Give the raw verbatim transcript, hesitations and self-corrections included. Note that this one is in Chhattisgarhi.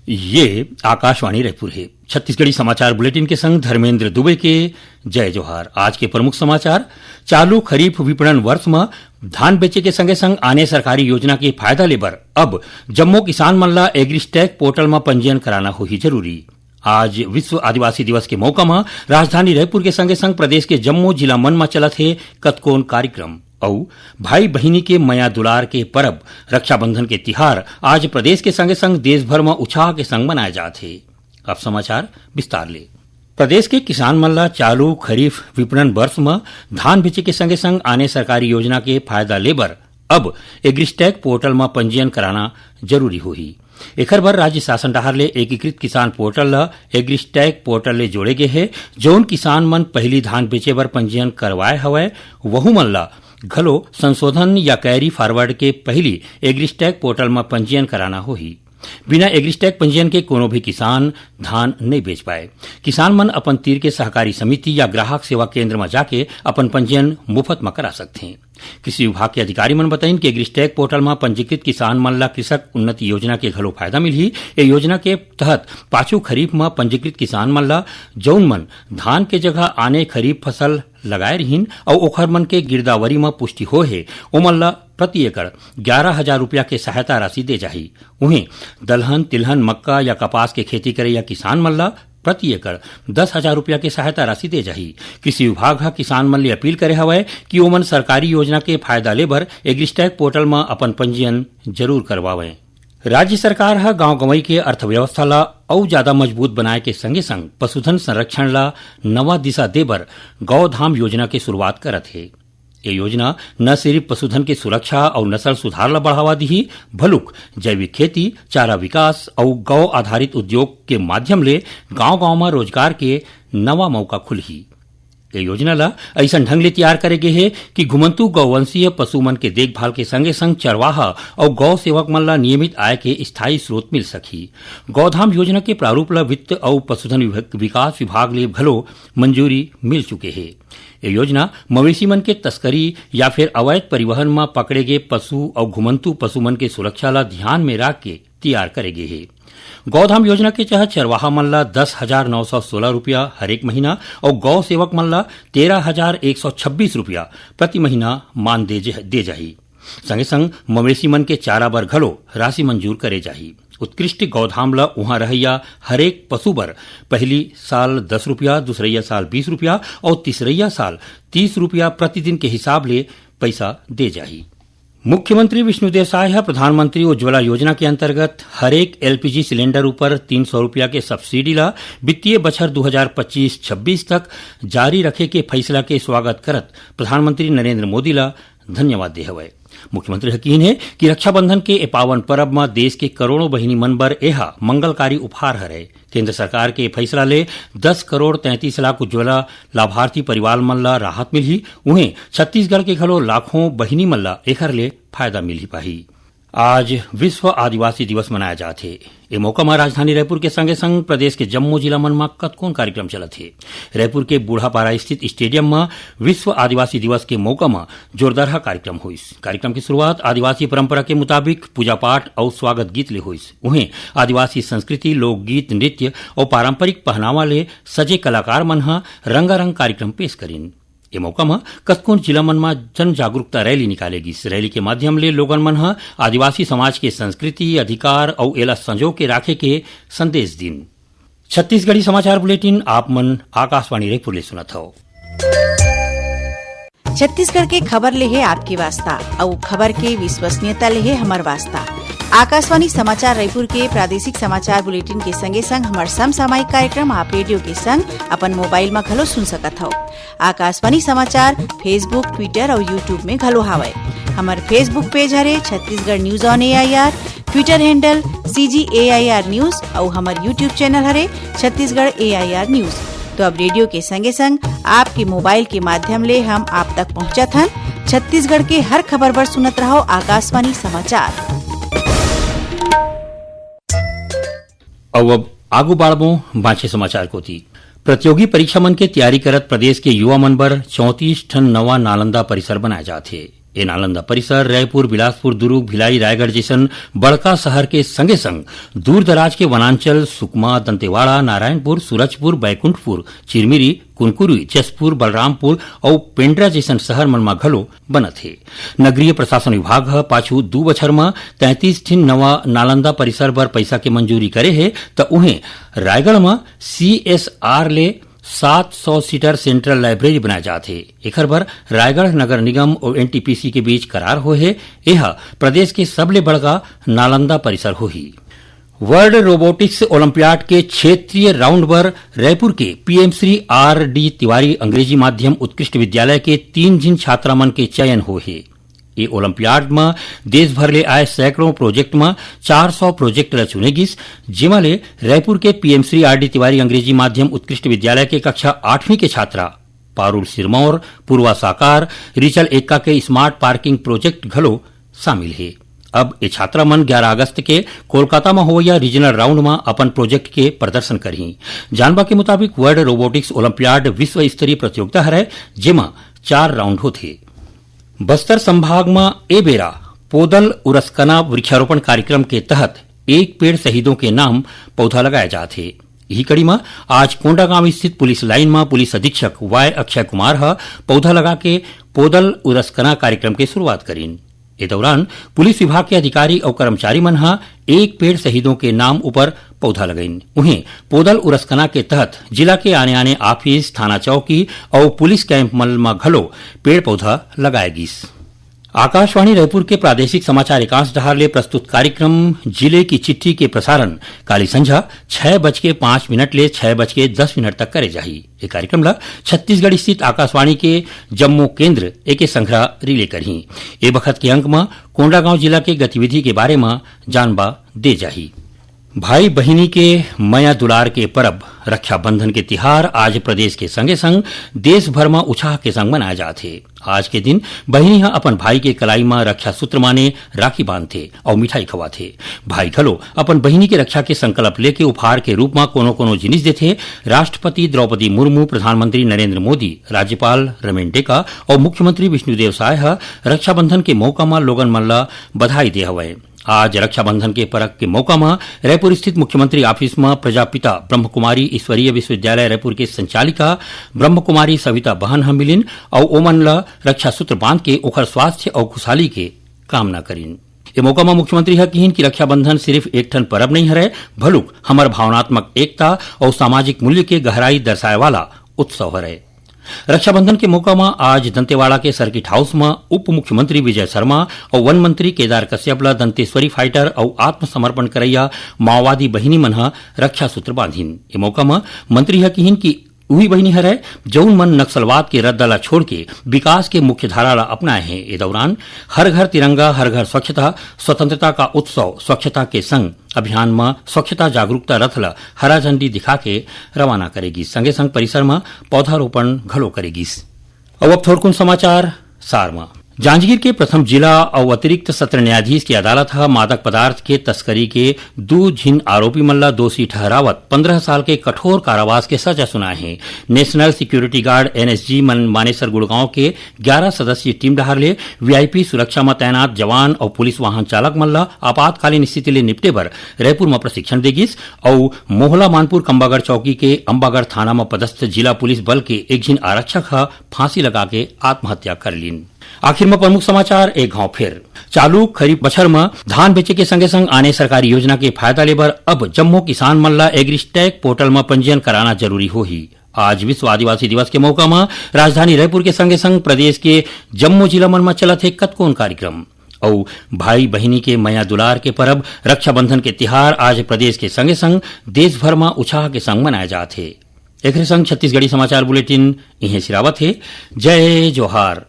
ये आकाशवाणी रायपुर हे। छत्तीसगढ़ी समाचार बुलेटिन के संग धर्मेंद्र दुबे के जय जोहार। आज के प्रमुख समाचार। चालू खरीफ विपणन वर्ष म धान बेचे के संगे संग आने सरकारी योजना के फायदा लेबर अब जम्मो किसान मन ला एग्रीस्टैक पोर्टल म पंजीयन कराना होही जरूरी। आज विश्व आदिवासी दिवस के मौका म राजधानी रायपुर के संगे संग प्रदेश के जम्मो जिला मन म चलत हे कतकोन कार्यक्रम। अउ भाई बहिनी के मया दुलार के परब रक्षाबंधन के तिहार आज प्रदेश के संगे संग देश भर म उत्साह के संग मनाए जात हे। अब समाचार विस्तार ले। प्रदेश के किसान मन ला चालू खरीफ विपणन वर्ष म धान बेचे के संगे संग आने सरकारी योजना के फायदा लेबर अब एग्रीस्टैक पोर्टल म पंजीयन कराना जरूरी होही। एखर बर राज्य शासन डहार ले एकीकृत किसान पोर्टल ल एग्रीस्टैक पोर्टल ले जोड़े गे हे। जउन किसान मन पहिली धान बेचे बर पंजीयन करवाए हवय, वहू मन ल घलो संशोधन या कैरी फॉरवर्ड के पहिली एग्रीस्टैक पोर्टल म पंजीयन कराना होही। बिना एग्रीस्टैक पंजीयन के कोनो भी किसान धान नइ बेच पाए। किसान मन अपन तीर के सहकारी समिति या ग्राहक सेवा केंद्र म जाके अपन पंजीयन मुफ्त म करा सकथे। कृषि विभाग के अधिकारी मन बताइन कि एग्रीस्टैक पोर्टल म पंजीकृत किसान मन ला कृषक उन्नति योजना के घलो फायदा मिलही। ए योजना के तहत पाछू खरीफ म पंजीकृत किसान मन ला, जउन मन धान के जगह आने खरीफ फसल लगाए रिहिन अउ ओखर मन के गिरदावरी म पुष्टि होए हे, ओमन ला प्रति एकड़ ग्यारह हजार रुपया के सहायता राशि दे जाही। उहें, दलहन, तिलहन, मक्का या कपास के खेती करइया किसान मन ला प्रति एकड़ दस हजार रुपया के सहायता राशि दे जाही। कृषि विभाग ह किसान मन ले अपील करे हवय कि ओमन सरकारी योजना के फायदा लेबर एग्रीस्टैक पोर्टल म अपन पंजीयन जरूर करवावय। राज्य सरकार ह गांव गंवई के अर्थव्यवस्था ला अउ जादा मजबूत बनाए के संगे संग पशुधन संरक्षण ला नवा दिशा देबर गौधाम योजना के शुरुआत करत हे। ये योजना न सिर्फ पशुधन के सुरक्षा अउ नस्ल सुधार ला बढ़ावा दिही, भलुक जैविक खेती, चारा विकास अउ गौ आधारित उद्योग के माध्यम ले गांव-गांव म रोजगार के नवा मौका खुलही। ये योजना ला अइसन ढंग ले तैयार करे गे हे कि घुमंतू गौवंशीय पशु मन के देखभाल के संगे संग चरवाहा अउ गौ सेवक मन ला नियमित आय के स्थायी स्रोत मिल सकही। गौधाम योजना के प्रारूप ला वित्त अउ पशुधन विभ-, विकास विभाग ले घलो मंजूरी मिल चुके हे। ये योजना मवेशी मन के तस्करी या फिर अवैध परिवहन म पकड़े गे पशु अउ घुमंतू पशु मन के सुरक्षा ला ध्यान में राख के तैयार करे गे हे। गौधाम योजना के तहत चरवाहा मन ला दस हजार नौ सौ सोलह रुपया हरेक महीना अउ गौ सेवक मन ला तेरह हजार एक सौ छब्बीस रुपया प्रति महीना मानदेय दे जाही। संगे संग मवेशी मन के चारा बर घलो राशि मंजूर करे जाही। उत्कृष्ट गौधाम ल उहां रहइया हरेक पशु बर पहिली साल दस रुपया, दूसरइया साल बीस रुपया अउ तीसरइया साल तीस रुपया प्रतिदिन के हिसाब ले पइसा दे जाही। मुख्यमंत्री विष्णुदेव साय ह प्रधानमंत्री उज्ज्वला योजना के अंतर्गत हरेक एलपीजी सिलेंडर ऊपर तीन सौ रुपया के सब्सिडी ला वित्तीय बछर दू हजार पच्चीस छब्बीस तक जारी रखे के फइसला के स्वागत करत प्रधानमंत्री नरेंद्र मोदी ला धन्यवाद दे हवय। मुख्यमंत्री ह किहिन हे कि रक्षाबंधन के ए पावन परब म देश के करोड़ों बहिनी मन बर एहा मंगलकारी उपहार हरय। केंद्र सरकार के फइसला ले दस करोड़ तैंतीस लाख उज्ज्वला लाभार्थी परिवार मन ला राहत मिलही। उहें, छत्तीसगढ़ के घलो लाखों बहिनी मन ला एखर ले फायदा मिलही पाही। आज विश्व आदिवासी दिवस मनाया जात हे। ए मौका म राजधानी रायपुर के संगे संग प्रदेश के जम्मो जिला मन म कतकोन कार्यक्रम चलत हे। रायपुर के बूढ़ापारा स्थित स्टेडियम म विश्व आदिवासी दिवस के मौका म जोरदारहा कार्यक्रम होइस। कार्यक्रम की शुरुआत आदिवासी परंपरा के मुताबिक पूजा पाठ अउ स्वागत गीत ले होइस। उहें, आदिवासी संस्कृति, लोकगीत, नृत्य अउ पारंपरिक पहनावा ले सजे कलाकार मन ह रंगारंग कार्यक्रम पेश करिन। ए मौका म कतकोन जिला मन म जन जागरूकता रैली निकाले गिस। रैली के माध्यम ले लोगन मन ह आदिवासी समाज के संस्कृति, अधिकार अउ एला संजो के राखे के संदेश दिन। छत्तीसगढ़ी समाचार बुलेटिन आप मन आकाशवाणी रायपुर ले सुनत हव। छत्तीसगढ़ के खबर ले हे आपके वास्ता, अउ खबर के विश्वसनीयता ले हे हमर वास्ता। आकाशवाणी समाचार रायपुर के प्रादेशिक समाचार बुलेटिन के संगे संग हमर समसामयिक कार्यक्रम आप रेडियो के संग अपन मोबाइल म घलो सुन सकत हव। आकाशवाणी समाचार Facebook, Twitter अउ YouTube में घलो हावय। हमर Facebook पेज हरे Chhattisgarh news on AIR, Twitter handle CG AIR news अउ हमर YouTube चैनल हरे छत्तीसगढ़ एआईआर न्यूज। तो अब रेडियो के संगे संग आपके मोबाइल के माध्यम ले हम आप तक पहुंचत हन। छत्तीसगढ़ के हर खबर बर सुनत रहव आकाशवाणी समाचार। अउ अब आगू बाढ़बो बांचे समाचार कोती। प्रतियोगी परीक्षा मन के तैयारी करत प्रदेश के युवा मन बर चौंतीस ठन नवा नालंदा परिसर बनाए जात हे। ए नालंदा परिसर रायपुर, बिलासपुर, दुर्ग, भिलाई, रायगढ़ जइसन बड़का शहर के संगे संग दूर दराज के वनांचल सुकमा, दंतेवाड़ा, नारायणपुर, सूरजपुर, बैकुंठपुर, चिरमिरी, कुनकुरी, जशपुर, बलरामपुर अउ पेंड्रा जइसन शहर मन म घलो बनत हे। नगरीय प्रशासन विभाग ह पाछू दू बछर म तैंतीस ठिन नवा नालंदा परिसर बर पइसा के मंजूरी करे हे, त उहें रायगढ़ म सीएसआर ले सात सौ सीटर सेंट्रल लाइब्रेरी बनाए जात हे। एखर बर रायगढ़ नगर निगम अउ एनटीपीसी के बीच करार होए हे। एह प्रदेश के सबले बड़का नालंदा परिसर होही। वर्ल्ड रोबोटिक्स ओलंपियाड के क्षेत्रीय राउंड बर रायपुर के PM Shri R D Tiwari अंग्रेजी माध्यम उत्कृष्ट विद्यालय के तीन झिन छात्रा मन के चयन होए हे। ए ओलंपियाड म देश भर ले आए सैकड़ों प्रोजेक्ट म चार सौ प्रोजेक्ट ल चुने गिस, जेमा ले रायपुर के PM Shri R D Tiwari अंग्रेजी माध्यम उत्कृष्ट विद्यालय के कक्षा आठवीं के छात्रा पारुल सिरमौर, पूर्वा साकार, रिचल एक्का के स्मार्ट पार्किंग प्रोजेक्ट घलो शामिल हे। अब ए छात्रा मन ग्यारह अगस्त के कोलकाता म होवइया रीजनल राउंड म अपन प्रोजेक्ट के प्रदर्शन करही। जानबा के मुताबिक, वर्ल्ड रोबोटिक्स ओलंपियाड विश्व स्तरीय प्रतियोगिता हरय, जेमा चार राउंड होथे। बस्तर संभाग म ए बेरा पोदल उरसकना वृक्षारोपण कार्यक्रम के तहत एक पेड़ शहीदों के नाम पौधा लगाए जात हे। इही कड़ी म आज कोंडागांव स्थित पुलिस लाइन म पुलिस अधीक्षक वाय अक्षय कुमार ह पौधा लगा के पोदल उरसकना कार्यक्रम के शुरुआत करिन। ए दौरान पुलिस विभाग के अधिकारी अउ कर्मचारी मन ह एक पेड़ शहीदों के नाम ऊपर पौधा लगाइन। उहें, पोदल उरसकना के तहत जिला के आने-आने ऑफिस, थाना चौकी अउ पुलिस कैंप मन म घलो पेड़ पौधा लगाए गिस। आकाशवाणी रायपुर के प्रादेशिक समाचार एकांश डहार ले प्रस्तुत कार्यक्रम जिले की चिट्ठी के प्रसारण काली संझा छह बज के पाँच मिनट ले छह बज के दस मिनट तक करे जाही। ए कार्यक्रम ल छत्तीसगढ़ स्थित आकाशवाणी के जम्मो केंद्र एके संघरा रिले करही। ए बखत के अंक म कोंडागांव जिला के गतिविधि के बारे म जानबा दे जाही। भाई बहिनी के मया दुलार के परब रक्षाबंधन के तिहार आज प्रदेश के संगे संग देश भर म उछाह के संग मनाए जात हे। आज के दिन बहिनी ह अपन भाई के कलाई म रक्षा सूत्र माने राखी बांधथे अउ मिठाई खवाथे। भाई घलो अपन बहिनी के रक्षा के संकल्प लेके उपहार के रूप म कोनो-कोनो जिनिस देथे। राष्ट्रपति द्रौपदी मुर्मू, प्रधानमंत्री नरेंद्र मोदी, राज्यपाल रमेन डेका अउ मुख्यमंत्री विष्णुदेव साय ह रक्षाबंधन के मौका म लोगन मन ल बधाई दे हवय। आज रक्षाबंधन के परब के मौका म रायपुर स्थित मुख्यमंत्री ऑफिस म प्रजापिता ब्रह्मकुमारी ईश्वरीय विश्वविद्यालय रायपुर के संचालिका ब्रह्मकुमारी सविता बहन ह मिलिन अउ ओमन ल रक्षा सूत्र बांध के ओखर स्वास्थ्य अउ खुशहाली के कामना करिन। ए मौका म मुख्यमंत्री ह किहिन कि रक्षाबंधन सिर्फ एक ठन परब नइ हरय, भलुक हमर भावनात्मक एकता अउ सामाजिक मूल्य के गहराई दर्शाए वाला उत्सव हरय। रक्षाबंधन के मौका म आज दंतेवाड़ा के सर्किट हाउस म उप मुख्यमंत्री विजय शर्मा अउ वन मंत्री केदार कश्यप ल दंतेश्वरी फाइटर अउ आत्मसमर्पण करइया माओवादी बहिनी मन ह रक्षा सूत्र बांधिन। ए मौका म मंत्री ह किहिन कि उही बहिनी हरय, जउन मन नक्सलवाद के रद्दा ल छोड़ के विकास के मुख्य धारा ल अपनाए हे। ए दौरान हर घर तिरंगा, हर घर स्वच्छता, स्वतंत्रता का उत्सव, स्वच्छता के संग अभियान म स्वच्छता जागरूकता रथ ल हरा झंडी दिखा के रवाना करे गिस। संगे संग परिसर म पौधारोपण घलो करे गिस। अउ अब थोरकुन समाचार सार म। जांजगीर के प्रथम जिला अउ अतिरिक्त सत्र न्यायाधीश के अदालत ह मादक पदार्थ के तस्करी के दू झिन आरोपी मन ल दोषी ठहरावत पन्द्रह साल के कठोर कारावास के सजा सुनाए हे। नेशनल सिक्योरिटी गार्ड, एनएसजी, मन मानेसर गुड़गांव के ग्यारह सदस्यीय टीम डहार ले वीआईपी सुरक्षा म तैनात जवान अउ पुलिस वाहन चालक मन ल आपातकालीन स्थिति ले निपटे बर रायपुर म प्रशिक्षण दे गिस अउ मोहला मानपुर कम्बागढ़ चौकी के अम्बागढ़ थाना म पदस्थ जिला पुलिस बल के एक झिन आरक्षक ह फांसी लगा के आत्महत्या कर लीन। आखिर म प्रमुख समाचार एक घाव फेर। चालू खरीफ बछर म धान बेचे के संगे संग आने सरकारी योजना के फायदा लेबर अब जम्मो किसान मन ल एग्रीस्टैक पोर्टल म पंजीयन कराना जरूरी होही। आज विश्व आदिवासी दिवस के मौका म राजधानी रायपुर के संगे संग प्रदेश के जम्मो जिला मन म चलत हे कतकोन कार्यक्रम। अउ भाई बहिनी के मया दुलार के परब रक्षाबंधन के तिहार आज प्रदेश के संगे संग देश भर म उछाह के संग मनाए जात हे। एकरे संग छत्तीसगढ़ी समाचार बुलेटिन इहें सिरावत हे। जय जोहार।